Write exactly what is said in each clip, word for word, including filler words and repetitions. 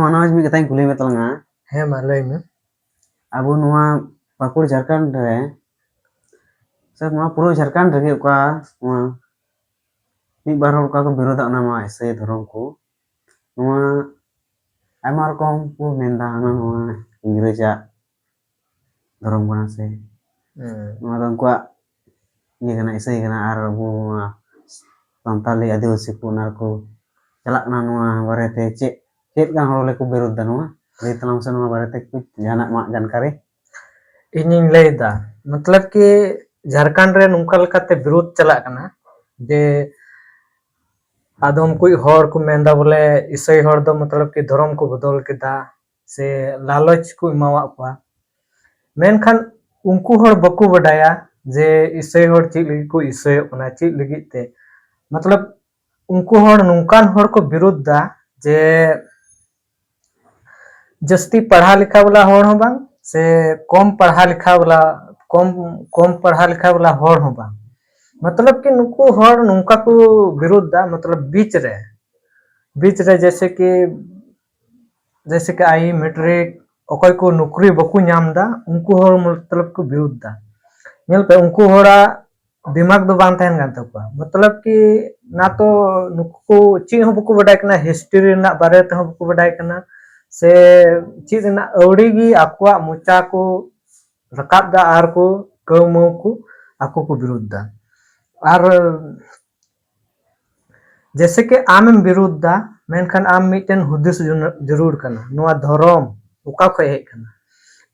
ᱢᱟᱱᱚᱡᱽ, ᱢᱤᱫ ᱠᱟᱛᱷᱟᱧ ᱠᱩᱞᱤ ᱢᱮ ᱛᱟᱞᱟᱝᱟ᱾ ᱦᱮᱸ, ᱢᱟ ᱞᱟᱹᱭ ᱢᱮ᱾ ᱟᱵᱚ ᱱᱚᱣᱟ ᱯᱟᱹᱠᱩᱲ ᱡᱷᱟᱲᱠᱷᱚᱸᱰ ᱨᱮ, ᱥᱮ ᱱᱚᱣᱟ ᱯᱩᱨᱟᱹ ᱡᱷᱟᱲᱠᱷᱚᱸᱰ ᱨᱮᱜᱮ ᱚᱠᱟ ᱱᱚᱣᱟ ᱢᱤᱫ ᱵᱟᱨ ᱦᱚᱲ ᱚᱠᱟ ᱠᱚ ᱵᱤᱨᱳᱫᱟ ᱚᱱᱟ ᱱᱚᱣᱟ ᱤᱥᱟᱹᱭ ᱫᱷᱚᱨᱚᱢ ᱠᱚ, ᱱᱚᱣᱟ ᱟᱭᱢᱟ ᱨᱚᱠᱚᱢ ᱠᱚ ᱢᱮᱱᱫᱟ, ᱦᱟᱱᱟ ᱱᱚᱣᱟ ᱤᱝᱨᱮᱡᱟᱜ ᱫᱷᱚᱨᱚᱢ ᱠᱟᱱᱟ ᱥᱮ ᱦᱮᱸ᱾ ᱱᱚᱣᱟ ᱫᱚ ᱩᱱᱠᱩᱣᱟᱜ ᱤᱭᱟᱹ ᱠᱟᱱᱟ, ᱤᱥᱟᱹᱭ ᱠᱟᱱᱟ, ᱟᱨ ᱟᱵᱚ ᱱᱚᱣᱟ ᱥᱟᱱᱛᱟᱞᱤ ᱟᱹᱫᱤᱵᱟᱹᱥᱤ ᱠᱚ ᱚᱱᱟ ᱨᱮᱠᱚ ᱪᱟᱞᱟᱜ ᱠᱟᱱᱟ᱾ ᱱᱚᱣᱟ ᱵᱟᱨᱮᱛᱮ ᱪᱮᱫ ᱪᱮᱫ ᱜᱟᱱ ᱦᱚᱲ ᱞᱮᱠᱚ ᱵᱤᱨᱳᱫ ᱫᱟ? ᱱᱚᱣᱟ ᱞᱟᱹᱭ ᱛᱟᱞᱟᱝ ᱢᱮᱥᱮ, ᱱᱚᱣᱟ ᱵᱟᱨᱮᱛᱮ ᱠᱩᱪ ᱡᱟᱦᱟᱱᱟᱜ ᱟᱢᱟᱜ ᱡᱟᱱᱠᱟᱨᱤ᱾ ᱤᱧᱤᱧ ᱞᱟᱹᱭ ᱮᱫᱟ, ᱢᱚᱛᱞᱚᱵ ᱠᱤ ᱡᱷᱟᱲᱠᱷᱚᱸᱰ ᱨᱮ ᱱᱚᱝᱠᱟ ᱞᱮᱠᱟᱛᱮ ᱵᱤᱨᱳᱫ ᱪᱟᱞᱟᱜ ᱠᱟᱱᱟ ᱡᱮ ᱟᱫᱚᱢ ᱠᱩᱡ ᱦᱚᱲ ᱠᱚ ᱢᱮᱱᱫᱟ ᱵᱚᱞᱮ ᱤᱥᱟᱹᱭ ᱦᱚᱲ ᱫᱚ ᱢᱚᱛᱞᱚᱵ ᱠᱤ ᱫᱷᱚᱨᱚᱢ ᱠᱚ ᱵᱚᱫᱚᱞ ᱠᱮᱫᱟ ᱥᱮ ᱞᱟᱞᱚᱪ ᱠᱚ ᱮᱢᱟᱣᱟᱫ ᱠᱚᱣᱟ᱾ ᱢᱮᱱᱠᱷᱟᱱ ᱩᱱᱠᱩ ᱦᱚᱲ ᱵᱟᱠᱚ ᱵᱟᱰᱟᱭᱟ ᱡᱮ ᱤᱥᱟᱹᱭ ᱦᱚᱲ ᱪᱮᱫ ᱞᱟᱹᱜᱤᱫ ᱠᱚ ᱤᱥᱟᱹᱭᱚᱜ ᱠᱟᱱᱟ, ᱪᱮᱫ ᱞᱟᱹᱜᱤᱫ ᱛᱮ᱾ ᱢᱚᱛᱞᱚᱵ ᱩᱱᱠᱩ ᱦᱚᱲ ᱱᱚᱝᱠᱟᱱ ᱦᱚᱲ ᱠᱚ ᱵᱤᱨᱳᱫ ᱫᱟ ᱡᱮ ᱡᱟᱹᱥᱛᱤ ᱯᱟᱲᱦᱟᱣ ᱞᱮᱠᱷᱟ ᱵᱟᱞᱟ ᱦᱚᱲ ᱦᱚᱸ ᱵᱟᱝ, ᱥᱮ ᱠᱚᱢ ᱯᱟᱲᱦᱟᱣ ᱞᱮᱠᱷᱟ ᱵᱟᱞᱟ, ᱠᱚᱢ, ᱠᱚᱢ ᱯᱟᱲᱦᱟᱣ ᱞᱮᱠᱷᱟ ᱵᱟᱞᱟ ᱦᱚᱲ ᱦᱚᱸ ᱵᱟᱝ᱾ ᱢᱚᱛᱞᱚᱵ ᱠᱤ ᱱᱩᱠᱩ ᱦᱚᱲ ᱱᱚᱝᱠᱟ ᱠᱚ ᱵᱤᱨᱳᱫ ᱫᱟ, ᱢᱚᱛᱞᱚᱵ ᱵᱤᱪ ᱨᱮ, ᱵᱤᱪ ᱨᱮ ᱡᱮᱭᱥᱮ ᱠᱤ, ᱡᱮᱭᱥᱮ ᱠᱤ ᱟᱭᱤ ᱢᱮᱴᱨᱤᱠ, ᱚᱠᱚᱭ ᱠᱚ ᱱᱚᱠᱨᱤ ᱵᱟᱠᱚ ᱧᱟᱢ ᱫᱟ, ᱩᱱᱠᱩ ᱦᱚᱲ ᱢᱚᱛᱞᱚᱵ ᱠᱚ ᱵᱤᱨᱳᱫ ᱫᱟ᱾ ᱧᱮᱞ ᱯᱮ, ᱩᱱᱠᱩ ᱦᱚᱲᱟᱜ ᱫᱤᱢᱟᱜᱽ ᱫᱚ ᱵᱟᱝ ᱛᱟᱦᱮᱱ ᱠᱟᱱ ᱛᱟᱠᱚᱣᱟ᱾ ᱢᱚᱛᱞᱚᱵ ᱠᱤ ᱱᱟ ᱛᱚ ᱱᱩᱠᱩ ᱠᱚ ᱪᱮᱫ ᱦᱚᱸ ᱵᱟᱠᱚ ᱵᱟᱰᱟᱭ ᱠᱟᱱᱟ, ᱦᱤᱥᱴᱨᱤ ᱨᱮᱱᱟᱜ ᱵᱟᱨᱮ ᱛᱮᱦᱚᱸ ᱵᱟᱠᱚ ᱵᱟᱰᱟᱭ ᱠᱟᱱᱟ, ᱥᱮ ᱪᱮᱫ ᱨᱮᱱᱟᱜ ᱟᱹᱣᱲᱤ ᱜᱮ ᱟᱠᱚᱣᱟᱜ ᱢᱚᱪᱟ ᱠᱚ ᱨᱟᱠᱟᱵ ᱫᱟ ᱟᱨ ᱠᱚ ᱠᱟᱹᱣᱢᱟᱹᱣ ᱠᱚ ᱟᱠᱚ ᱠᱚ ᱵᱤᱨᱳᱫ ᱫᱟ᱾ ᱟᱨ ᱡᱮᱭᱥᱮ ᱠᱤ ᱟᱢᱮᱢ ᱵᱤᱨᱳᱫ ᱫᱟ, ᱢᱮᱱᱠᱷᱟᱱ ᱟᱢ ᱢᱤᱫᱴᱮᱱ ᱦᱩᱫᱤᱥ ᱡᱚᱱ-, ᱡᱟᱹᱨᱩᱲ ᱠᱟᱱᱟ, ᱱᱚᱣᱟ ᱫᱷᱚᱨᱚᱢ ᱚᱠᱟ ᱠᱷᱚᱡ ᱦᱮᱡ ᱠᱟᱱᱟ?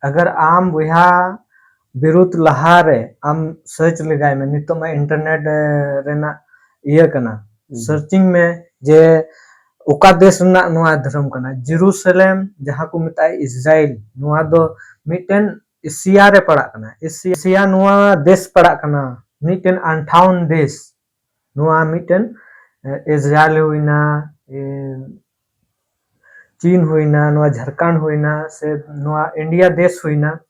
ᱟᱜᱟᱨ ᱟᱢ ᱵᱚᱭᱦᱟ ᱵᱤᱨᱳᱫ ᱞᱟᱦᱟᱨᱮ ᱟᱢ ᱥᱟᱨᱪ ᱞᱮᱜᱟᱭ ᱢᱮ, ᱱᱤᱛᱚᱜ ᱢᱟ ᱤᱱᱴᱟᱨᱱᱮᱴ ᱨᱮᱱᱟᱜ ᱤᱭᱟᱹ ᱠᱟᱱᱟ, ᱦᱩᱸ᱾ ᱥᱟᱨᱪᱤᱝ ᱢᱮ ᱡᱮ ᱚᱠᱟ ᱫᱮᱥ ᱨᱮᱱᱟᱜ ᱱᱚᱣᱟ ᱫᱷᱚᱨᱚᱢ ᱠᱟᱱᱟ᱾ ᱡᱮᱨᱩᱥᱟᱞᱮᱢ, ᱡᱟᱦᱟᱸ ᱠᱚ ᱢᱮᱛᱟᱜᱼᱟ ᱤᱥᱨᱟᱭᱮᱞ, ᱱᱚᱣᱟ ᱫᱚ ᱢᱤᱫᱴᱮᱱ ᱮᱥᱤᱭᱟ ᱨᱮ ᱯᱟᱲᱟᱜ ᱠᱟᱱᱟ᱾ ᱮᱥᱤᱭᱟ, ᱮᱥᱤᱭᱟ ᱱᱚᱣᱟ ᱫᱮᱥ ᱯᱟᱲᱟᱜ ᱠᱟᱱᱟ, ᱢᱤᱫᱴᱮᱱ ᱟᱱᱴᱷᱟᱣᱚᱱ ᱫᱮᱥ᱾ ᱱᱚᱣᱟ ᱢᱤᱫᱴᱮᱱ, ᱮ, ᱤᱥᱨᱟᱭᱮᱞ ᱦᱩᱭᱱᱟ, ᱮ, ᱪᱤᱱ ᱦᱩᱭᱱᱟ, ᱱᱚᱣᱟ ᱡᱷᱟᱲᱠᱷᱚᱸᱰ ᱦᱩᱭᱱᱟ, ᱥᱮ ᱱᱚᱣᱟ ᱤᱱᱰᱤᱭᱟ ᱫᱮᱥ ᱦᱩᱭᱱᱟ,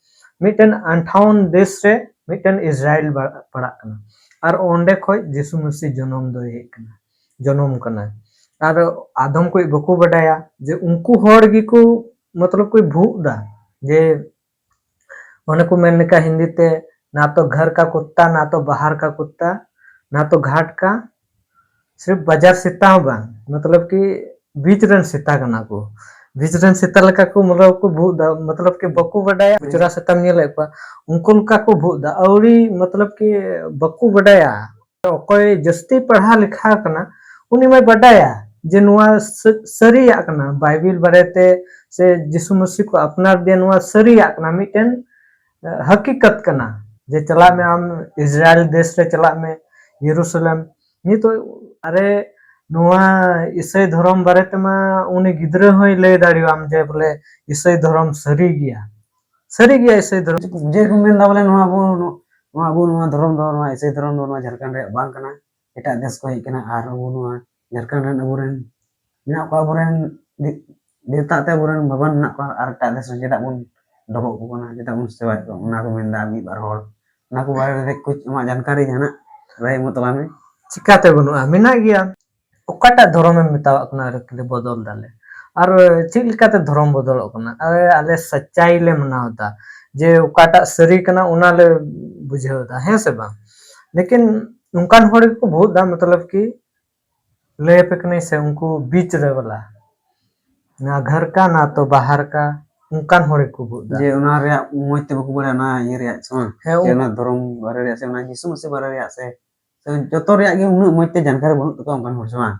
ᱢᱤᱫᱴᱮᱱ ᱟᱱᱴᱷᱟᱣᱚᱱ ᱫᱮᱥ ᱨᱮ ᱢᱤᱫᱴᱮᱱ ᱤᱥᱨᱟᱭᱮᱞ ᱵᱟ-, ᱯᱟᱲᱟᱜ ᱠᱟᱱᱟ᱾ ᱟᱨ ᱚᱸᱰᱮ ᱠᱷᱚᱡ ᱡᱤᱥᱩ ᱢᱟᱹᱥᱤ ᱡᱚᱱᱚᱢ ᱫᱚᱭ ᱦᱮᱡ ᱠᱟᱱᱟ, ᱡᱚᱱᱚᱢ ᱠᱟᱱᱟᱭ᱾ ᱟᱨ ᱟᱫᱚᱢ ᱠᱚ ᱵᱟᱠᱚ ᱵᱟᱰᱟᱭᱟ ᱡᱮ ᱩᱱᱠᱩ ᱦᱚᱲ ᱜᱮᱠᱚ ᱢᱚᱛᱞᱚᱵ ᱠᱚ ᱵᱷᱩᱜ ᱫᱟ, ᱡᱮ ᱚᱱᱮ ᱠᱚ ᱢᱮᱱ ᱞᱮᱠᱟ ᱦᱤᱱᱫᱤ ᱛᱮ, "ᱱᱟ ᱛᱚ ᱜᱷᱟᱨ ᱠᱟ ᱠᱩᱛᱛᱟ, ᱱᱟ ᱛᱚ ᱵᱟᱦᱟᱨ ᱠᱟ ᱠᱩᱛᱛᱟ, ᱱᱟ ᱛᱚ ᱜᱷᱟᱴ ᱠᱟ, ᱥᱤᱨᱯ ᱵᱟᱡᱟᱨ ᱥᱮᱛᱟ ᱦᱚᱸ ᱵᱟᱝ", ᱢᱚᱛᱞᱚᱵ ᱠᱤ ᱵᱤᱪ ᱨᱮᱱ ᱥᱮᱛᱟ ᱠᱟᱱᱟ ᱠᱚ᱾ ᱵᱤᱪ ᱨᱮᱱ ᱥᱮᱛᱟ ᱞᱮᱠᱟ ᱠᱚ ᱢᱚᱛᱞᱚᱵ ᱠᱚ ᱵᱷᱩᱜ ᱫᱟ, ᱢᱚᱛᱞᱚᱵ ᱠᱤ ᱵᱟᱠᱚ ᱵᱟᱰᱟᱭᱟ᱾ ᱠᱩᱪᱨᱟ ᱥᱮᱛᱟᱢ ᱧᱮᱞᱮᱫ ᱠᱚᱣᱟ, ᱩᱱᱠᱩ ᱞᱮᱠᱟ ᱠᱚ ᱵᱷᱩᱜ ᱫᱟ, ᱟᱹᱣᱲᱤ, ᱢᱚᱛᱞᱚᱵ ᱠᱤ ᱵᱟᱠᱚ ᱵᱟᱰᱟᱭᱟ᱾ ᱚᱠᱚᱭ ᱡᱟᱹᱥᱛᱤ ᱯᱟᱲᱦᱟᱣ ᱞᱮᱠᱷᱟ ᱠᱟᱱᱟ, ᱩᱱᱤ ᱢᱟᱭ ᱵᱟᱰᱟᱭᱟ ᱡᱮ ᱱᱚᱣᱟ ᱥᱟᱹ-, ᱥᱟᱹᱨᱤᱭᱟᱜ ᱠᱟᱱᱟ, ᱵᱟᱭᱵᱮᱞ ᱵᱟᱨᱮᱛᱮ ᱥᱮ ᱡᱤᱥᱩ ᱢᱟᱹᱥᱤ ᱠᱚ ᱟᱯᱱᱟᱨ ᱫᱮ, ᱱᱚᱣᱟ ᱥᱟᱹᱨᱤᱭᱟᱜ ᱠᱟᱱᱟ, ᱢᱤᱫᱴᱮᱱ, ᱮ, ᱦᱟᱹᱠᱤᱠᱟᱛ ᱠᱟᱱᱟ᱾ ᱡᱮ ᱪᱟᱞᱟᱜ ᱢᱮ ᱟᱢ ᱤᱥᱨᱟᱭᱮᱞ ᱫᱮᱥ ᱨᱮ, ᱪᱟᱞᱟᱜ ᱢᱮ ᱭᱮᱨᱩᱥᱟᱞᱮᱢ᱾ ᱱᱤᱛᱚᱜ ᱟᱨᱮ ᱱᱚᱣᱟ ᱤᱥᱟᱹᱭ ᱫᱷᱚᱨᱚᱢ ᱵᱟᱨᱮ ᱛᱮᱢᱟ ᱩᱱᱤ ᱜᱤᱫᱽᱨᱟᱹ ᱦᱚᱸᱭ ᱞᱟᱹᱭ ᱫᱟᱲᱮᱭᱟᱢ ᱡᱮ ᱵᱚᱞᱮ ᱤᱥᱟᱹᱭ ᱫᱷᱚᱨᱚᱢ ᱥᱟᱹᱨᱤ ᱜᱮᱭᱟ, ᱥᱟᱹᱨᱤ ᱜᱮᱭᱟ ᱤᱥᱟᱹᱭ ᱫᱷᱚᱨᱚᱢ᱾ ᱡᱮ ᱠᱚ ᱢᱮᱱᱫᱟ ᱵᱚᱞᱮ ᱱᱚᱣᱟ ᱟᱵᱚ, ᱱᱚᱣᱟ ᱟᱵᱚ ᱱᱚᱣᱟ ᱫᱷᱚᱨᱚᱢ ᱫᱚ, ᱱᱚᱣᱟ ᱤᱥᱟᱹᱭ ᱫᱷᱚᱨᱚᱢ ᱫᱚ ᱱᱚᱣᱟ ᱡᱷᱟᱲᱠᱷᱚᱸᱰ ᱨᱮᱭᱟᱜ ᱵᱟᱝ ᱠᱟᱱᱟ, ᱮᱴᱟᱜ ᱫᱮᱥ ᱠᱷᱚᱱ ᱦᱮᱡ ᱠᱟᱱᱟ᱾ ᱟᱨ ᱟᱵᱚ ᱱᱚᱣᱟ ᱡᱷᱟᱲᱠᱷᱚᱸᱰ ᱨᱮᱱ ᱟᱵᱚᱨᱮᱱ ᱢᱮᱱᱟᱜ ᱠᱚᱣᱟ, ᱟᱵᱚᱨᱮᱱ ᱫᱮ-, ᱫᱮᱣᱛᱟ ᱛᱮ ᱟᱵᱚᱨᱮᱱ ᱵᱟᱵᱟ ᱢᱮᱱᱟᱜ ᱠᱚᱣᱟ, ᱟᱨ ᱮᱴᱟᱜ ᱫᱮᱥ ᱨᱮ ᱪᱮᱫᱟᱜ ᱵᱚᱱ ᱰᱚᱵᱚᱜ ᱠᱚ ᱠᱟᱱᱟ, ᱪᱮᱫᱟᱜ ᱵᱚᱱ ᱥᱮᱵᱟᱭᱮᱫ ᱠᱚᱣᱟ, ᱚᱱᱟ ᱠᱚ ᱢᱮᱱᱫᱟ ᱢᱤᱫ ᱵᱟᱨ ᱦᱚᱲ᱾ ᱚᱱᱟ ᱠᱚ ᱵᱟᱨᱮ ᱨᱮ ᱠᱩᱪ ᱟᱢᱟᱜ ᱡᱟᱱᱠᱟᱨᱤ ᱡᱟᱦᱟᱱᱟᱜ ᱞᱟᱹᱭ ᱮᱢᱚᱜ ᱛᱟᱞᱟᱝ ᱢᱮ᱾ ᱪᱤᱠᱟᱛᱮ ᱵᱟᱹᱱᱩᱜᱼᱟ? ᱢᱮᱱᱟᱜ ᱜᱮᱭᱟ᱾ ᱚᱠᱟᱴᱟᱜ ᱫᱷᱚᱨᱚᱢᱮᱢ ᱢᱮᱛᱟᱣᱟᱜ ᱠᱟᱱᱟ ᱟᱹᱨᱤᱪᱟᱹᱞᱤ ᱵᱚᱫᱚᱞ ᱫᱟᱞᱮ? ᱟᱨ ᱪᱮᱫ ᱞᱮᱠᱟᱛᱮ ᱫᱷᱚᱨᱚᱢ ᱵᱚᱫᱚᱞᱚᱜ ᱠᱟᱱᱟ? ᱟᱞᱮ, ᱟᱞᱮ ᱥᱟᱪᱟᱭ ᱞᱮ ᱢᱟᱱᱟᱣ ᱮᱫᱟ, ᱡᱮ ᱚᱠᱟᱴᱟᱜ ᱥᱟᱹᱨᱤ ᱠᱟᱱᱟ ᱚᱱᱟ ᱞᱮ ᱵᱩᱡᱷᱟᱹᱣ ᱮᱫᱟ, ᱦᱮᱸ ᱥᱮ ᱵᱟᱝ? ᱞᱮᱠᱤᱱ ᱚᱱᱠᱟᱱ ᱦᱚᱲ ᱜᱮᱠᱚ ᱵᱷᱳᱴ ᱫᱟ, ᱢᱚᱛᱞᱚᱵ ᱠᱤ ᱞᱟᱹᱭ ᱟᱯᱮ ᱠᱟᱹᱱᱟᱹᱧ ᱥᱮ, ᱩᱱᱠᱩ ᱵᱤᱪ ᱨᱮ ᱵᱟᱞᱟ, ᱱᱟ ᱜᱷᱟᱨ ᱠᱟ ᱱᱟ ᱛᱚ ᱵᱟᱦᱟᱨ ᱠᱟ, ᱚᱱᱠᱟᱱ ᱦᱚᱲ ᱜᱮᱠᱚ ᱵᱷᱳᱴ ᱫᱟ᱾ ᱡᱮ ᱚᱱᱟ ᱨᱮᱭᱟᱜ ᱢᱚᱡᱽ ᱛᱮ ᱵᱟᱠᱚ ᱵᱟᱲᱟᱭᱟ, ᱚᱱᱟ ᱤᱭᱟᱹ ᱨᱮᱭᱟᱜ ᱥᱮ ᱵᱟᱝ? ᱦᱮᱸ, ᱡᱮ ᱩᱱ- ᱚᱱᱟ ᱫᱷᱚᱨᱚᱢ ᱵᱟᱨᱮ ᱨᱮᱭᱟᱜ ᱥᱮ ᱚᱱᱟ ᱡᱤᱥᱩ ᱢᱟᱹᱥᱤ ᱵᱟᱨᱮ ᱨᱮᱭᱟᱜ ᱥᱮ, ᱥᱮ ᱡᱚᱛᱚ ᱨᱮᱭᱟᱜ ᱜᱮ ᱩᱱᱟᱹᱜ ᱢᱚᱡᱽ ᱛᱮ ᱡᱟᱱᱠᱟᱨᱤ ᱵᱟᱹᱱᱩᱜ ᱛᱟᱠᱚᱣᱟ ᱚᱱᱠᱟᱱ ᱦᱚᱲ ᱥᱮ ᱵᱟᱝ?